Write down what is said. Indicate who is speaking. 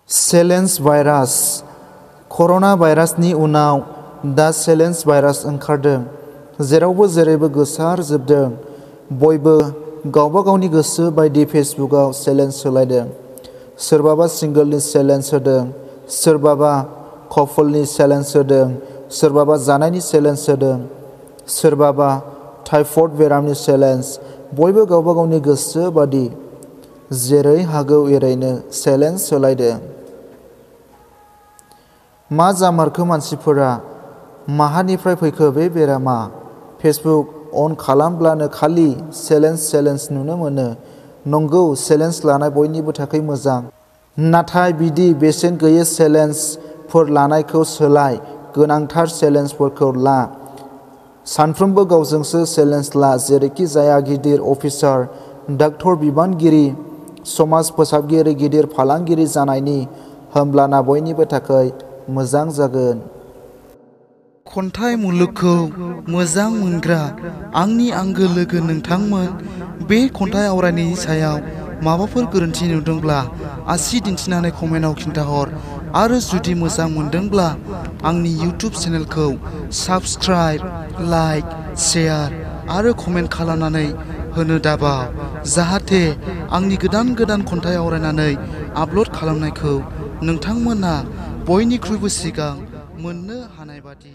Speaker 1: Challenge virus. कर'ना भाइरासनि उनाव दा challenge virus ओंखारदों। जेरावबो जेरैबो गोसारजोबदों। बयबो गावबा गावनि गोसो बायदि फेसबुकआव चेलेन्ज होलायदों। सोरबाबा सिंगोलनि चेलेन्ज होदों, सोरबाबा कपलनि चेलेन्ज होदों, सोरबाबा जानायनि चेलेन्ज होदों, सोरबाबा टाइफयड बेरामनि चेलेन्ज। बयबो गावबा गावनि गोसो बायदि जेरै हागौ एरैनो चेलेन्ज होलायदों। मा जामारखो मानसिफोरा? माहानिफ्राय फैखो बे बेरामा? फेसबुक अन खालामब्लानो खालि चेलेन्ज नुनो मोनो। नंगौ, चेलेन्ज लानाय बयनिबो थाखाय मोजां। नाथाय बिदि बेसेन गैयै चेलेन्जफोर लानायखौ सोलाय, गोनांथार चेलेन्जफोरखौ ला। सानफ्रोमबो गावजोंसो चेलेन्ज ला। जेरैखि जाया गिदिर अफिसार, डाक्टर, बिबानगिरि, समाज फोसाबगिरि, गिदिर फालांगिरि जानायनि, होमब्लाना बयनिबो थाखाय मोजां जागोन।
Speaker 2: खन्थाइ मुलुगखौ मोजां मोनग्रा आंनि आंगो लोगो नोंथांमोन, बे खन्थाइ आवरायनायनि सायाव माबाफोर गोरोन्थि नुदोंब्ला आसि दिन्थिनानै कमेन्टआव खिन्थाहर। आरो जुदि मोजां मोनदोंब्ला आंनि इउटिउब चेनेलखौ साबस्क्राइब, लाइक, शेयार आरो कमेन्ट खालामनानै होनो दाबाव, जाहाथे आंनि गोदान खन्थाइ आवरायनानै आपल'ड खालामनायखौ नोंथांमोना बयनिख्रुइबो सिगां मोननो हानाय बादि।